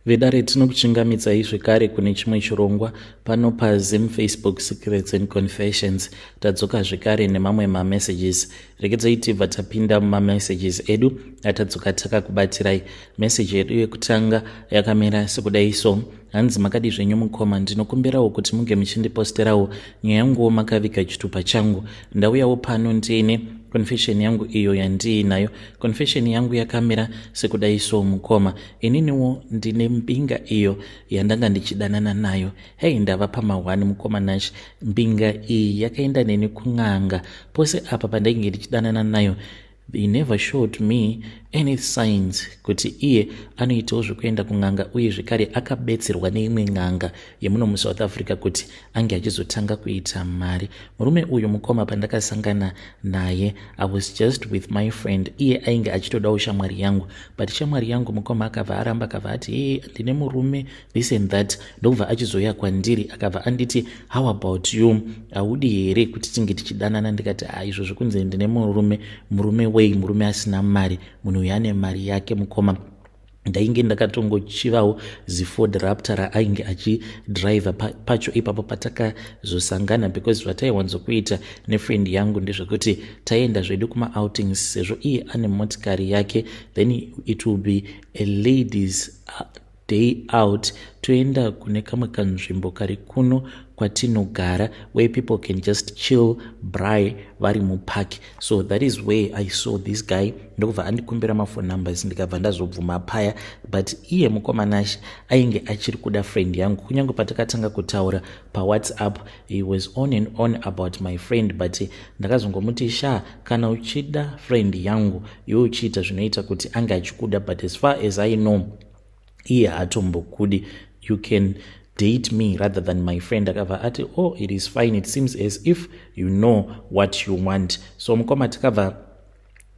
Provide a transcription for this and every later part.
Vedare, tinokuchingamidzai zvekare kune chimwe chirongwa pano paZim Facebook Secrets and Confessions. Tadzoka zvekare nemamwe mamessages. Regedzai tibva tapinda mumamessages edu atadzoka takakubatirai. Meseji yedu yekutanga yakamira sekudai so. Hanzi, "Makadi zvenyu mukoma? Ndinokumbirawo kuti munge muchindiposterawo nyaya yanguwo makaviga chitupa changu. Ndauyawo pano ndiine confession yangu iyo yandiinayo. Confession yangu yakamira sekudai so, mukoma. Ininiwo ndine mbinga iyo yandanga ndichidanana nayo. Hei, ndava pamahwani, mukoma Nash. Mbinga iyi yakaenda neni kun'anga. Pose apa pandainge ndichidanana nayo, he never showed me any signs kuti iye anoitawo zvekuenda kun'anga, uye zvekare akabetserwa neimwe n'anga yemuno muSouth Africa kuti ange achizotanga kuita mari. Murume uyu, mukoma, pandakasangana naye, I was just with my friend. Iye ainge achitodawo shamwari yangu, but shamwari yangu, mukoma, akabva aramba, akabva ati, 'Hey, ndine murume,' this and that. Ndokubva achizouya kwandiri, akabva anditi, 'How about you? Haudi here kuti tinge tichidanana?' Ndikati, 'Ha, izvo zvekunzi ndine murume, murume wei? Murume asina mari? Munhu uyu ane mari yake, mukoma.' Ndainge ndakatongochivawo ziFord Raptor raainge achidhiraivha pacho ipapo patakazosangana, because zvataiwanzokuita nefriend yangu ndezvekuti taienda zvedu kumaoutings, sezvo iye ane motikari yake, then it will be a ladies day out. Toenda kune kamwe kanzvimbo kari kuno kwatinogara where people can just chill, braai vari mupark. So that is where I saw this guy. Ndokubva andikumbira maphone numbers, ndikabva ndazobvuma paya. But iye mukoma Nash ainge achiri kuda friend yangu. Kunyange patakatanga kutaura paWhatsApp, he was on and on about my friend, but ndakazongomuti, 'Sha, kana uchida friend yangu, iwe uchiita zvinoita kuti ange achikuda, but as far as I know, iye haatombokudi. You can date me rather than my friend.' Akabva ati, 'Oh, it is fine. It seems as if you know what you want.' So mukoma, takabva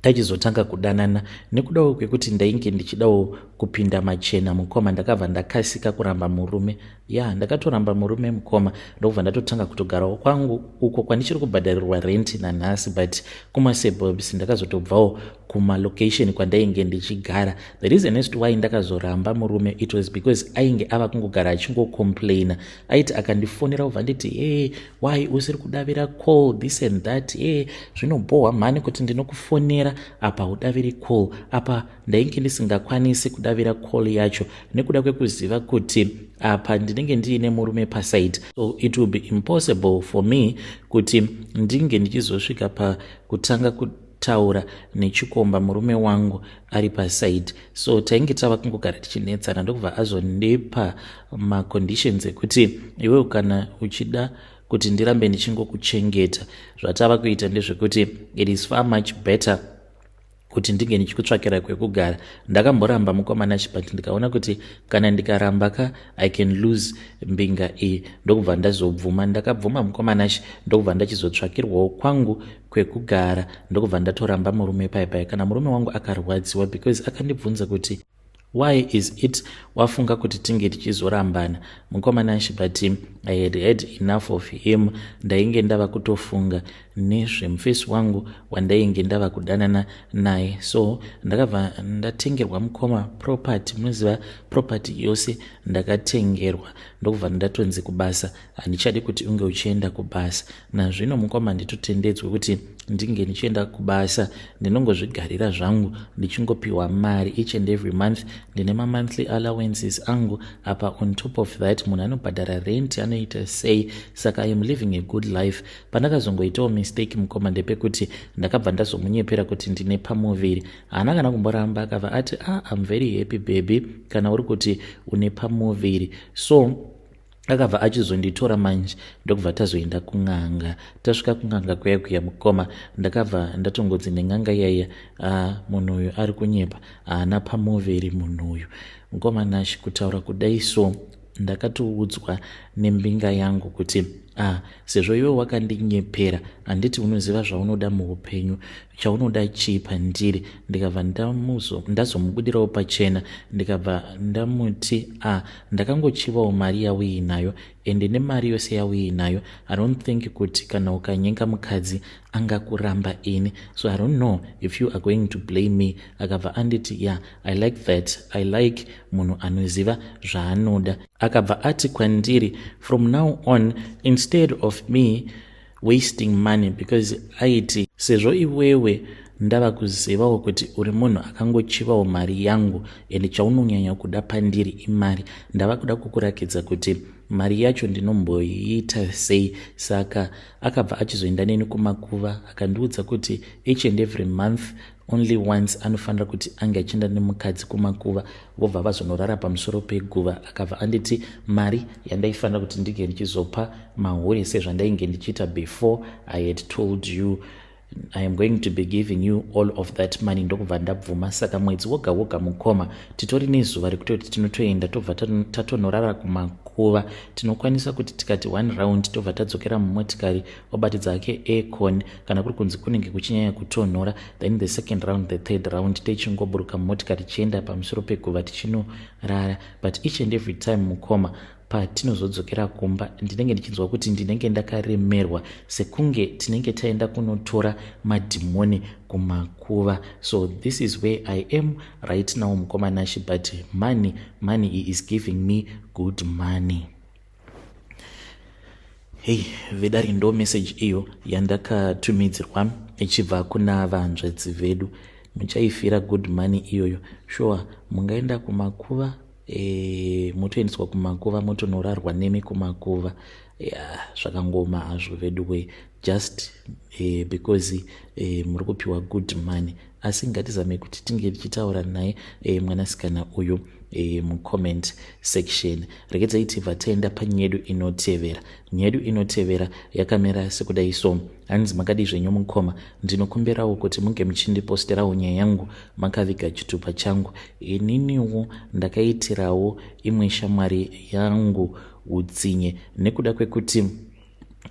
tachizotanga kudanana. Nekudawo kwekuti ndainge ndichidawo kupinda machena, mukoma, ndakabva ndakasika kuramba murume. Ya, ndakatoramba murume, mukoma, ndokubva ndatotanga kutogarawo kwangu uko kwandichiri kubhadharirwa rent nanhasi, but kumasuburbs. Ndakazotobvawo kumalocation kwandainge ndichigara. The reason as to why ndakazoramba murume, it was because ainge ava kungogara achingocomplaina. Aiti akandifonera, ubva nditi, 'E, why usiri kudavira call?' this and that. 'E, zvinobhohwa mhani kuti ndinokufonera apa udaviri call.' Apa ndainge ndisingakwanisi kudavira call yacho nekuda kwekuziva kuti apa ndinenge ndiine murume paside, so it will be impossible for me kuti ndinge ndichizosvika pakutanga kutaura nechikomba murume wangu ari paside. So tainge tava kungogara tichinetsana. Ndokubva azondipa maconditions ekuti, 'Iwewo kana uchida kuti ndirambe ndichingokuchengeta, zvatava kuita ndezvekuti it is far much better kuti ndinge ndichikutsvakira kwekugara.' Ndakamboramba, mukoma Nash, but ndikaona kuti kana ndikaramba ka, I can lose mbinga iyi. Ndokubva ndazobvuma. Ndakabvuma, mukoma Nash, ndokubva ndachizotsvakirwawo kwangu kwekugara, ndokubva ndatoramba murume paipai. Kana murume wangu akarwadziwa because akandibvunza kuti, 'Why is it wafunga kuti tinge tichizorambana, mukoma Nash?' But I had had enough of him. Ndainge ndava kutofunga nezvemufesi wangu wandainge ndava kudanana naye. So ndakabva ndatengerwa, mukoma, property. Munoziva, property yose ndakatengerwa. Ndokubva ndatonzi kubasa handichadi kuti unge uchienda kubasa. Nazvino, mukoma, nditotendedzwe kuti ndinge ndichienda kubasa. Ndinongozvigarira zvangu ndichingopiwa mari each and every month. Ndine mamonthly allowances angu. Apa on top of that, munhu anobhadhara rent, anoita sei? Saka I am living a good life. Pandakazongoitawo mistake, mukoma, ndepekuti ndakabva ndazomunyepera kuti ndine pamuviri. Haana kana kumboramba, akabva ati, 'Ah, I'm very happy, baby, kana uri kuti une pamuviri.' So akabva achizonditora manje, ndokubva tazoenda kun'anga. Tasvika kun'anga kuya kuya, mukoma, ndakabva ndatongodzi nen'anga iyaiya, "Ah, munhu uyu ari kunyepa, haana pamuviri munhu uyu." Mukoma Nash, kutaura kudai so, ndakatoudzwa nembinga yangu kuti Ah, sezvo iwe wakandinyepera, handiti unoziva zvaunoda muupenyu? Chaunoda chii pandiri? Ndikabva ndazomubudirawo pachena, ndikabva ndamuti, ah, ndakangochivawo mari yauinayo, ende nemari yose yauinayo, I don't think kuti kana ukanyenga mukadzi angakuramba ini, so I don't know if you are going to blame me. Akabva anditi, "Yeah, I like that. I like munhu anoziva zvaanoda." Akabva ati kwandiri, from now on, instead of me wasting money, because aiti, sezvo iwewe ndava kuzivawo kuti uri munhu akangochivawo mari yangu, ende chaunonyanya kuda pandiri imari, ndava kuda kukurakidza kuti mari yacho ndinomboiita sei. Saka akabva achizoenda neni kumakuva, akandiudza kuti each and every month, only once, anofanira kuti ange achienda nemukadzi kumakuva, vobva vazonorara pamusoro peguva. Akabva anditi mari yandaifanira kuti ndinge ndichizopa mahure sezvandainge ndichiita before I had told you, I am going to be giving you all of that money. Ndokubva ndabvuma. Saka mwedzi woga woga, mukoma, titori nezuva rekutoti tinotoenda, tobva tatonorara kumakuva. Tinokwanisa kuti tikati one round, tobva tadzokera mumotikari, wabatidza ake aircon kana kuri kunzi kunenge kuchinyanya kutonhora. Then the second round, the third round, tichingoburuka mumotikari, tichienda pamusoro peguva, tichinorara. But each and every time, mukoma, patinozodzokera kumba, ndinenge ndichinzwa kuti ndinenge ndakaremerwa, sekunge tinenge taenda kunotora madhimoni kumakuva. So this is where I am right now, mukoma Nashi, but money, money is giving me good money. Hei vedari, ndo message iyo yandakatumidzirwa ichibva kuna vanzvedzi vedu. Muchaifira good money iyoyo? Sure, mungaenda kumakuva, motoendeswa kumakuva, motonorarwa nemi kumakuva? Ya, zvakangoma hazvo vedu we, just because muri kupiwa good money. Asi ngatizame kuti tinge tichitaura naye mwanasikana uyu mucomment section. Regedzai tibva taenda panyedu inotevera. Nyedu inotevera yakamira sekudai so. Hanzi, "Makadi zvenyu mukoma? Ndinokumbirawo kuti munge muchindiposterawo nyaya yangu makaviga chitupa changu. Ininiwo ndakaitirawo imwe shamwari yangu utsinye nekuda kwekuti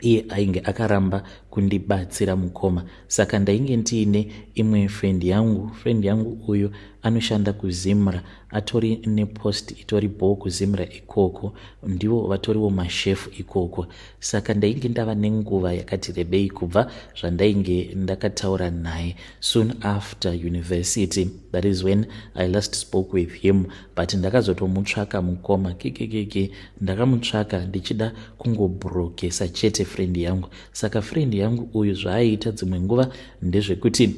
iye ainge akaramba kundibatsira, mukoma. Saka ndainge ndiine imwe friend yangu. Friend yangu uyu anoshanda kuZimra, atori nepost itori bho kuZimra ikoko, ndivo vatoriwo mashefu ikoko. Saka ndainge ndava nenguva yakati rebei kubva zvandainge ndakataura naye. Soon after university, that is when I last spoke with him, but ndakazotomutsvaka, mukoma, kikikiki. Ndakamutsvaka ndichida kungobrokesa chete friend yangu. Saka friend yangu uyu, zvaaiita dzimwe nguva ndezvekuti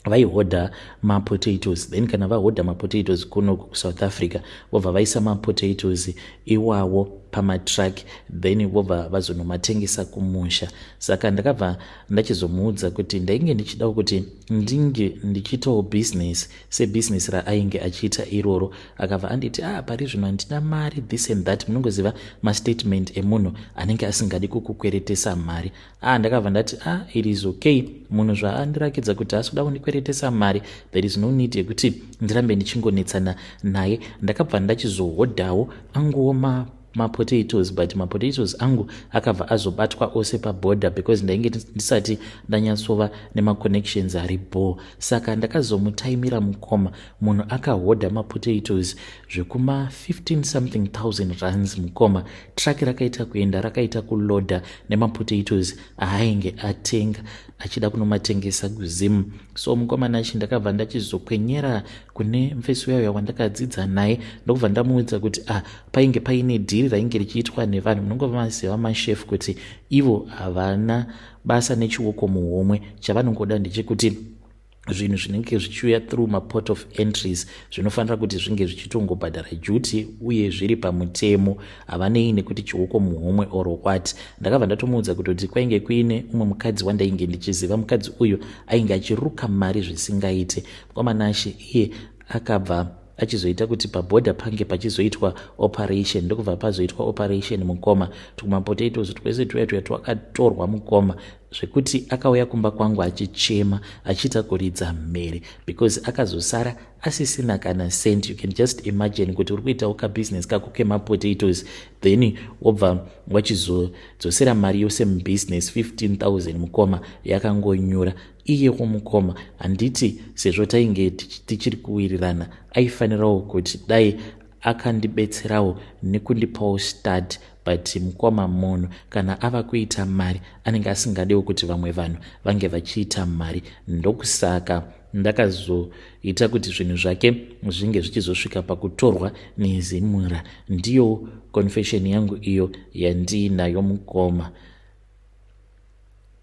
vaihodha mapotatoes, then kana vahodha mapotatoes kuno kuSouth Africa, vobva vaisa mapotatoes iwawo pamatruck, then vobva vazonomatengesa kumusha. Saka ndakabva ndachizomuudza kuti ndainge ndichidawo kuti ndinge ndichiitawo business sebhizinesi raainge achiita iroro. Akabva anditi, 'Ah, pari zvino handina mari,' this and that. Munongoziva mastatement emunhu anenge asingadi kukukweretesa mari. Ah, ndakabva ndati, 'Ah, it is okay. Munhu zvaandirakidza kuti asi kuda kundikweretesa mari, there is no need yekuti ndirambe ndichingonetsana naye.' Ndakabva ndachizohodhawo anguwo mapotatoes, but mapotatoes angu akabva azobatwa ose paborder because ndainge ndisati ndanyatsova nemaconnections ari bho. Saka ndakazomutaimira, mukoma. Munhu akahodha mapotatoes zvekuma 15 something thousand rands, mukoma. Truck rakaita kuenda, rakaita kulodha nemapotatoes aainge atenga achida kunomatengesa kuZimu. So mukoma Nachi, ndakabva ndachizokwenyera kune mufesi uyayo wandakadzidza naye, ndokubva ndamuudza kuti, ah, painge paine dhiri rainge richiitwa nevanhu. Munongova maziva mashefu kuti ivo havana basa nechioko muhomwe. Chavanongoda ndechekuti zvinhu zvinenge zvichiuya through maport of entries zvinofanira kuti zvinge zvichitongobhadhara duty uye zviri pamutemo. Havanei nekuti chioko muhomwe or what. Ndakabva ndatomuudza kutoti kwainge kuine umwe mukadzi wandainge ndichiziva. Mukadzi uyu ainge achiruka mari zvisingaite, mukoma Nashe. Iye akabva achizoita kuti pabhodha pange pachizoitwa operation. Ndokubva pazoitwa operation, mukoma. Tumapotatoes twese tuya tuya twakatorwa, mukoma. Zvekuti akauya kumba kwangu achichema, achiita kuridza mhere, because akazosara asisina kana cent. You can just imagine kuti uri kuitawo kabusiness kako kemapotatoes, then wobva wachizodzosera mari yose mubusiness, 15,000, mukoma, yakangonyura. Iyewo mukoma, handiti sezvo tainge tichiri kuwirirana, aifanirawo kuti dai akandibetserawo nekundipawo start. But mukoma, munhu kana ava kuita mari anenge asingadewo kuti vamwe vanhu vange vachiita mari. Ndokusaka ndakazoita kuti zvinhu zvake zvinge zvichizosvika pakutorwa neZIMRA. Ndiyo confession yangu iyo yandiinayo, mukoma.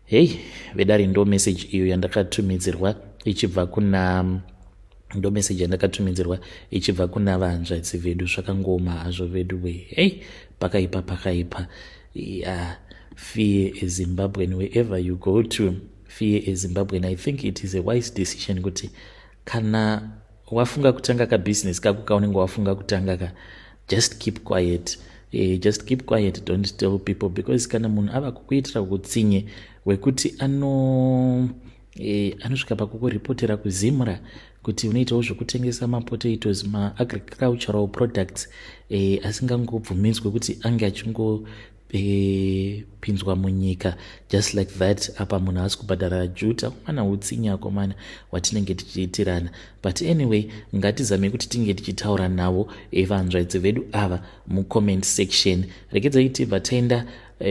Hei vedare, ndo message iyo yandakatumidzirwa ichibva kuna, ndo message yandakatumidzirwa ichibva kuna vanzvadzi vedu. Zvakangoma hazvo vedu we. Hei, pakaipa, pakaipa. Yeah, fear a Zimbabwean wherever you go to, fear a Zimbabwean. I think it is a wise decision kuti kana wafunga kutanga kabusiness kako kaunenge wafunga kutanga ka, just keep quiet. Just keep quiet, don't tell people, because kana munhu ava kukuitira utsinye hwekuti anosvika pakukuripotera kuZIMRA kuti unoitawo zvekutengesa mapotatoes, maagricultural products asingangobvumidzwe kuti ange achingopinzwa munyika just like that, apa munhu haasi kubhadhara duty. Akomana, utsinye, akomana, watinenge tichiitirana. But anyway, ngatizamei kuti tinge tichitaura navo vanzvaidzi vedu ava mucomment section. Regedzai tibva taenda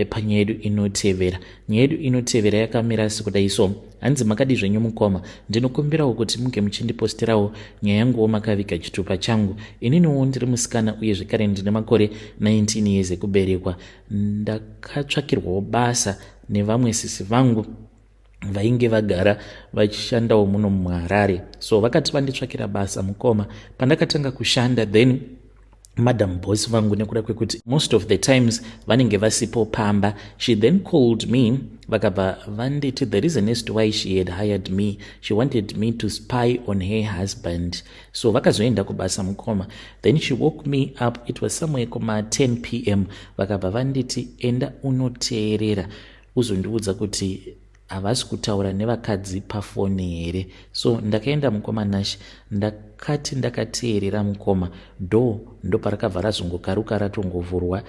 panyaya yedu inotevera. Nyaya yedu inotevera yakamira sekudai so. Hanzi, "Makadi zvenyu mukoma? Ndinokumbirawo kuti munge muchindiposterawo nyaya yanguwo makaviga chitupa changu. Ininiwo ndiri musikana uye zvekare ndine makore 19 years ekuberekwa. Ndakatsvakirwawo basa nevamwe sisi vangu vainge vagara vachishandawo muno muHarare. So vakati vanditsvakira basa, mukoma, pandakatanga kushanda, then madam boss vangu, nekuda kwekuti most of the times vanenge vasipo pamba, she then called me, vakabva vanditi the reason as to why she had hired me, she wanted me to spy on her husband. So vakazoenda kubasa, mukoma, then she woke me up. It was somewhere kuma 10 p.m. Vakabva vanditi, 'Enda unoteerera uzondiudza kuti havasi kutaura nevakadzi pafoni here.' So ndakaenda, mukoma Nash. Ndakati ndakateerera, mukoma, door ndoparakabva razongokaruka, ratongovhurwa.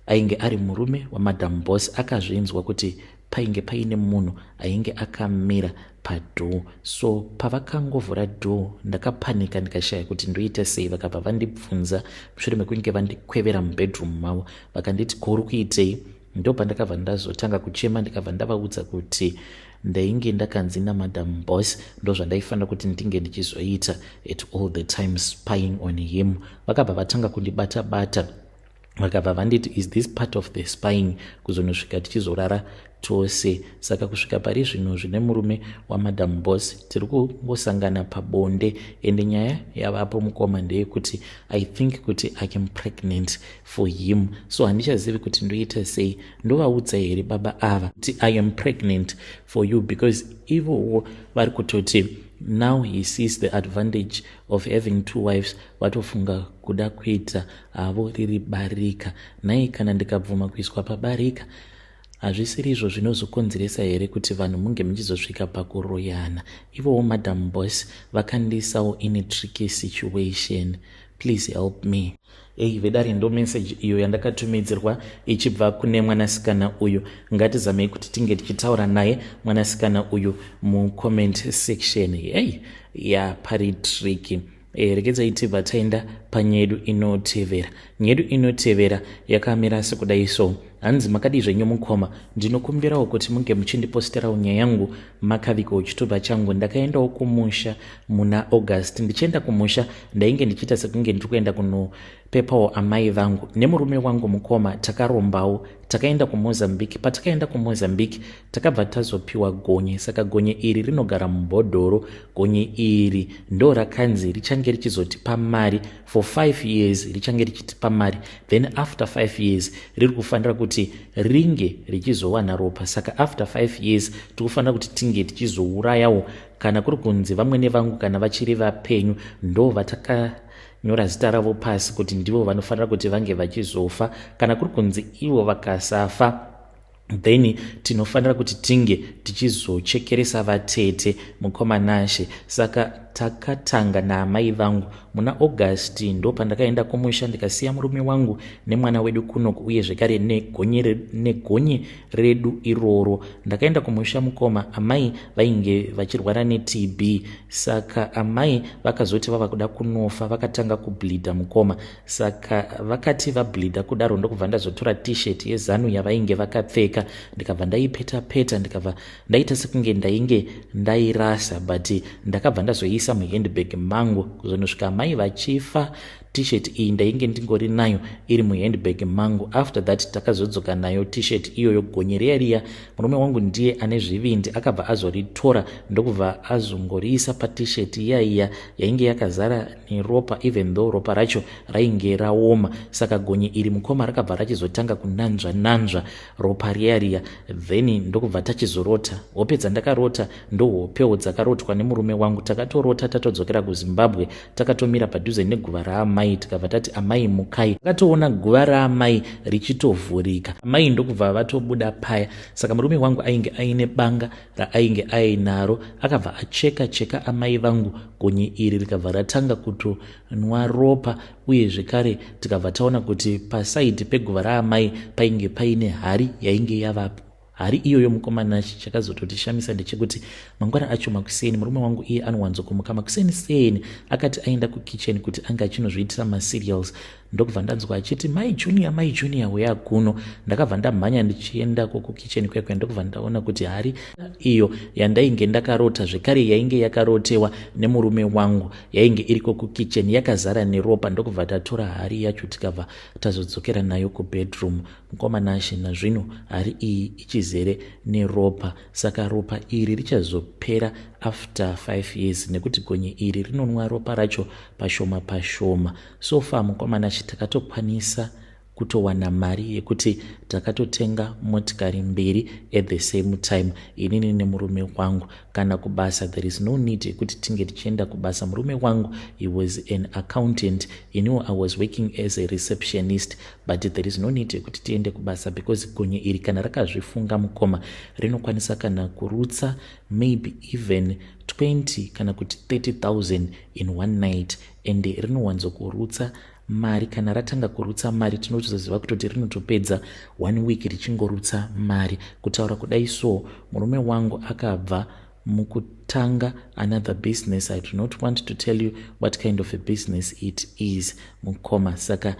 Ainge ari murume wamadam boss. Akazvinzwa kuti painge paine munhu ainge akamira padoor. So pavakangovhura door, ndakapanika, ndikashaya kuti ndoita sei. Vakabva vandibvunza mushure mekunge vandikwevera mubedroom mavo, vakanditi, 'Ko uri kuitei?' Ndo pandakabva ndazotanga kuchema, ndikabva ndavaudza kuti ndainge ndakanzi namadam boss ndo zvandaifanira kuti ndinge ndichizoita at all the time, spying on him. Vakabva vatanga kundibata bata, vakabva vanditi, 'Is this part of the spying?' Kuzonosvika tichizorara tose. Saka kusvika pari zvino zvine murume wamadam boss tiri kungosangana pabonde. Ende nyaya yavapo, mukoma, ndeyekuti I think kuti I am pregnant for him. So handichazivi kuti ndoita sei. Ndovaudza here baba ava kuti I am pregnant for you? Because ivowo vari kutoti now he sees the advantage of having two wives, vatofunga kuda kuita havo riri barika. Nhai, kana ndikabvuma kuiswa pabarika, hazvisiri izvo zvinozokonzeresa here kuti vanhu munge muchizosvika pakuroyana? Ivowo madam boss vakandiisawo in a tricky situation. Please help me." Ei vedare, ndo message iyo yandakatumidzirwa ichibva kune mwanasikana uyu. Ngatizamei kuti tinge tichitaura naye mwanasikana uyu mucomment section. Hei, yapari tricky. Regedzai tibva taenda panyaya yedu inotevera. Nyaya yedu inotevera yakamira sekudai so. Hanzi, "Makadii zvenyu mukoma? Ndinokumbirawo kuti munge muchindiposterawo nyaya yangu makavigawo chitupa changu. Ndakaendawo kumusha muna August. Ndichienda kumusha, ndainge ndichiita sekunge ndiri kuenda kunopepawo amai vangu. Nemurume wangu, mukoma, takarombawo, takaenda kuMozambique. Patakaenda kuMozambique, takabva tazopiwa gonye. Saka gonye iri rinogara mubhodhoro. Gonye iri ndo rakanzi richange richizotipa mari for 5 years, richange richitipa mari, then after 5 years riri kufanira kuti ringe richizowana ropa. Saka after 5 years tiri kufanira kuti tinge tichizourayawo, kana kuri kunzi vamwene vangu kana vachiri vapenyu, ndo vatakanyora zita ravo pasi kuti ndivo vanofanira kuti vange vachizofa. Kana kuri kunzi ivo vakasafa, Then tinofanira kuti tinge tichizochekeresa vatete, mukoma Nashe. Saka takatanga naamai vangu muna August. Ndo pandakaenda kumusha, ndikasiya murume wangu nemwana wedu kunoku, uye zvekare negonye redu iroro. Ndakaenda kumusha, mukoma. Amai vainge vachirwara neTB. Saka amai vakazoti vava kuda kunofa, vakatanga kubleeda, mukoma. Saka vakati vableeda kudaro, ndokubva ndazotora T-shirt yeZANU yavainge vakapfeka, ndikabva ndaipeta peta, ndikabva ndaita sekunge ndainge ndairasa, but ndakabva ndazoiisa muhandbag mangu. Kuzonosvika mai vachifa, T-shirt iyi ndainge ndingori nayo iri muhandbag mangu. After that takazodzoka nayo T-shirt iyoyo. Gonye riya riya, murume wangu ndiye ane zvivindi, akabva azoritora, ndokubva azongoriisa paT-shirt iya iya yainge yakazara neropa, even though ropa racho rainge raoma. Saka gonye iri, mukoma, rakabva rachizotanga kunanzva nanzva ropa riya riya. Then ndokubva tachizorota hope. Dzandakarota ndohopewo dzakarotwa nemurume wangu. Takatorota tatodzokera kuZimbabwe, takatomira padhuze neguva raamai. Tikabva tati, "Amai, mukai." Takatoona guva raamai richitovhurika, amai ndokubva vatobuda paya. Saka murume wangu ainge aine banga raainge ainaro, akabva acheka cheka amai vangu. Gonye iri rikabva ratanga kutonwa ropa. Uye zvekare tikabva taona kuti paside peguva raamai painge paine hari yainge yavapo. Hari iyoyo, mukoma Nashe, chakazototishamisa ndechekuti mangwana acho makuseni, murume wangu iye anowanzokumuka makuseni seni, akati aenda kukicheni kuti ange achinozviitira macereals, ndokubva ndanzwa achiti, "Mai Junior, Mai Junior, uya kuno." Ndakabva ndamhanya ndichiendako kukicheni kwekwe, ndokubva ndaona kuti hari iyo yandainge ndakarota zvekare yainge yakarotewa nemurume wangu yainge iriko kukicheni, yakazara neropa. Ndokubva tatora hari yacho, tikabva tazodzokera nayo kubedroom. Mukoma Nashe, nazvino hari iyi ichizere neropa. Saka ropa iri richazopera after 5 years, nekuti gonye iri rinonwa ropa racho pashoma pashoma. So far, mukoma Nashe, takatokwanisa kutowana mari yekuti takatotenga motikari mbiri at the same time, inini nemurume wangu. Kana kubasa, there is no need yekuti tinge tichienda kubasa. Murume wangu, he was an accountant, iniwo I was working as a receptionist, but there is no need yekuti tiende kubasa, because gonye iri kana rakazvifunga, mukoma, rinokwanisa kana kurutsa maybe even 20 kana kuti 30 000 in one night. And rinowanzokurutsa mari. Kana ratanga kurutsa mari, tinotoziva kutoti rinotopedza one week richingorutsa mari. Kutaura kudai so, murume wangu akabva mukutanga another business. I do not want to tell you what kind of a business it is, mukoma. Saka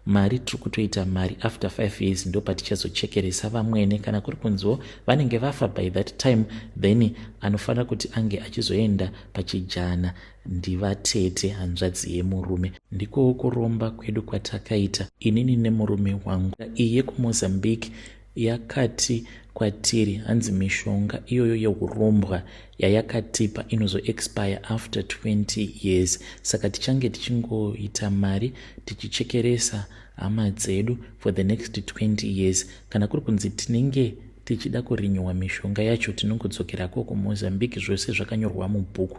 mari, tiri kutoita mari. After 5 years ndo patichazochekeresa vamwene. Kana kuri kunziwo vanenge vafa by that time, then anofanira kuti ange achizoenda pachijana ndivatete, hanzvadzi yemurume. Ndikowo kuromba kwedu kwatakaita inini nemurume wangu. Iyi yekuMozambique yakati kwatiri, hanzi mishonga iyoyo yeurombwa yayakatipa inozoexpire after 20 years. Saka tichange tichingoita mari tichichekeresa hama dzedu for the next 20 years. Kana kuri kunzi tinenge tichida kurenewa mishonga yacho, tinongodzokerako kuMozambique. Zvose zvakanyorwa mubhuku.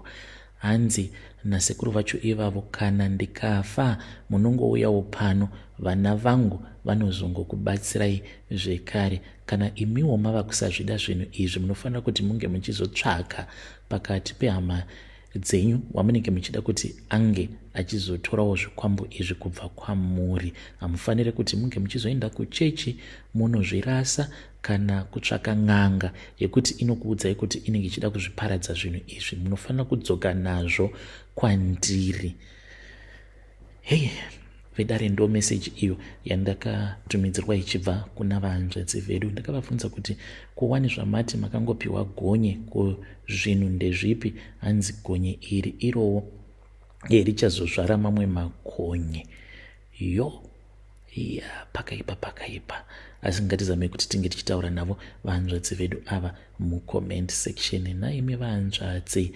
Hanzi nasekuru vacho ivavo, "Kana ndikafa, munongouyawo pano, vana vangu vanozongokubatsirai zvekare. Kana imiwo mava kusazvida zvinhu izvi, munofanira kuti munge muchizotsvaka pakati pehama dzenyu wamunenge muchida kuti ange achizotorawo zvikwambo izvi kubva kwamuri. Hamufaniri kuti munge muchizoenda kuchechi munozvirasa, kana kutsvaka n'anga yekuti inokuudzai kuti inenge ichida kuzviparadza zvinhu izvi. Munofanira kudzoka nazvo kwandiri." Hei vedare, ndo meseji iyo yandakatumidzirwa ichibva kuna vahanzvadzi vedu. Ndakavabvunza kuti, "Kuwani zvamati makangopiwa gonye, ko zvinhu ndezvipi?" Hanzi gonye iri irowo richazozvara mamwe makonye. Yo ya, pakaipa, pakaipa. Asi ngatizamei kuti tinge tichitaura navo vahanzvadzi vedu ava mucomment section. Naimi vahanzvadzi,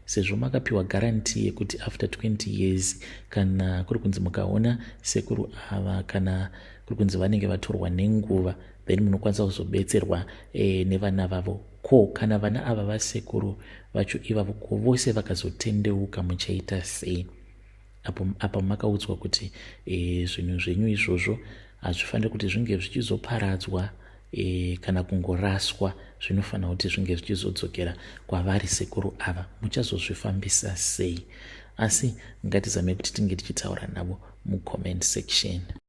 sezvo makapiwa guarantee yekuti after 20 years, kana kuri kunzi mukaona sekuru ava, kana kuri kunzi vanenge vatorwa nenguva, then munokwanisa kuzobetserwa nevana vavo. Ko kana vana ava vasekuru vacho ivavo, ko vose vakazotendeuka, muchaita sei? Apo apa makaudzwa kuti zvinhu zvenyu izvozvo hazvifaniri kuti zvinge zvichizoparadzwa. Kana kungoraswa, zvinofanira kuti zvinge zvichizodzokera kwavari sekuru ava. Muchazozvifambisa sei? Asi ngatizame kuti tinge tichitaura navo mucomment section.